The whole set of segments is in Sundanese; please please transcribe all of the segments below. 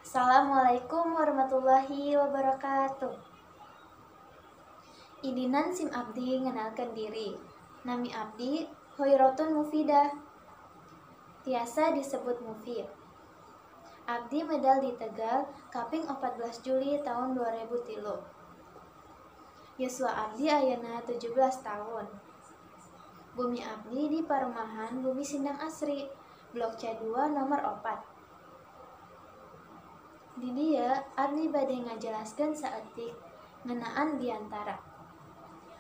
Assalamualaikum warahmatullahi wabarakatuh. Idinan sim abdi ngenalkeun diri. Nami abdi Hoirotun Mufidah. Tiasa disebut Mufi. Abdi medal di Tegal kaping 14 Juli tahun 2003. Yuswa abdi ayeuna 17 tahun. Bumi abdi di Parumahan Bumi Sindang Asri, Blok C2 nomor 4. Di dieu abdi bade ngajelaskeun saeutik ngeunaan biantara.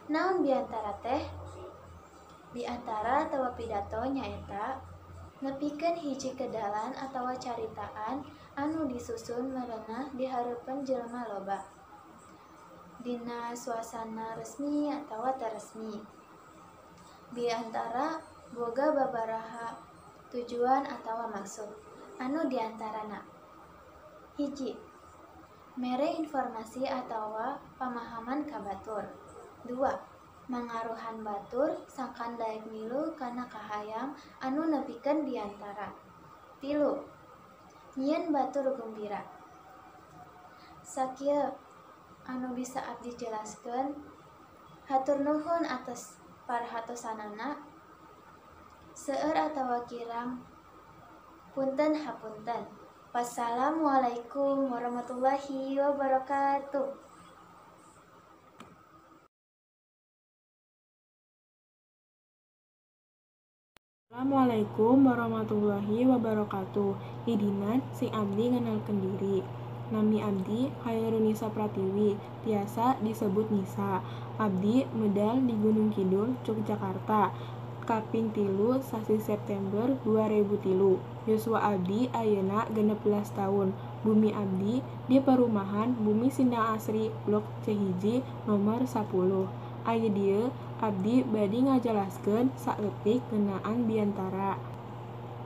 Naon biantara teh? Biantara atawa pidato nyaeta nepikeun hiji kedalan atawa caritaan anu disusun merenah di hareupeun jelema loba. Dina suasana resmi atawa teu resmi. Biantara boga babaraha tujuan atawa maksud anu diantarana: 1. Mere informasi atawa pamahaman ka batur. 2. Mangaruhan batur sangkan daek milu kana kahayang anu nepikeun biantara. 3. Nyieun batur gumbira. Sakieu anu bisa abdi jelaskeun. Hatur nuhun atas parhatosanana. Seueur atawa kirang punten hapunten. Wassalamualaikum warahmatullahi wabarakatuh. Assalamualaikum warahmatullahi wabarakatuh. Idinan sing abdi ngenalkeun diri. Nami abdi Khairunisa Pratiwi, tiasa disebut Nisa. Abdi medal di Gunung Kidul, Yogyakarta. Kaping 3 sasi September 2003. Yuswa abdi ayeuna 16 tahun. Bumi abdi di Perumahan Bumi Sindang Asri Blok C1 nomor 10. Aya dieu abdi bade ngajelaskeun saeutik ngeunaan biantara.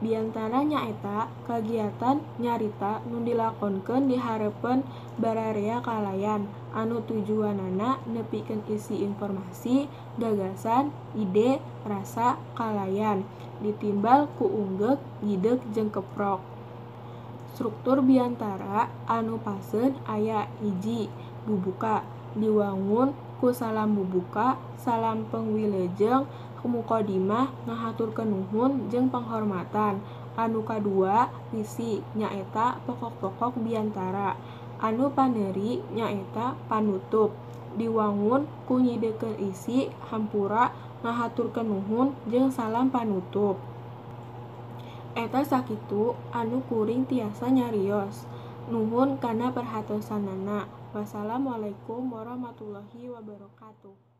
Biantara nyaeta kagiatan nyarita nu dilakonkeun di hareupeun bararea kalayan anu tujuanana nepikeun isi informasi, gagasan, ide, rasa kalayan ditimbal ku unggeuk, gideuk jeung keprok. Struktur biantara anu paseun aya: 1. Bubuka diwangun ku salam bubuka, salam pangwilejeng, muqaddimah ngahaturkeun nuhun jeung panghormatan. Anu kadua isi nyaeta pokok-pokok biantara. Anu paneuri nyaeta panutup diwangun ku nyidekeun isi, hampura, ngahaturkeun nuhun jeung salam panutup. Eta sakitu anu kuring tiasa nyarios. Nuhun kana perhatosanana. Wassalamualaikum warahmatullahi wabarakatuh.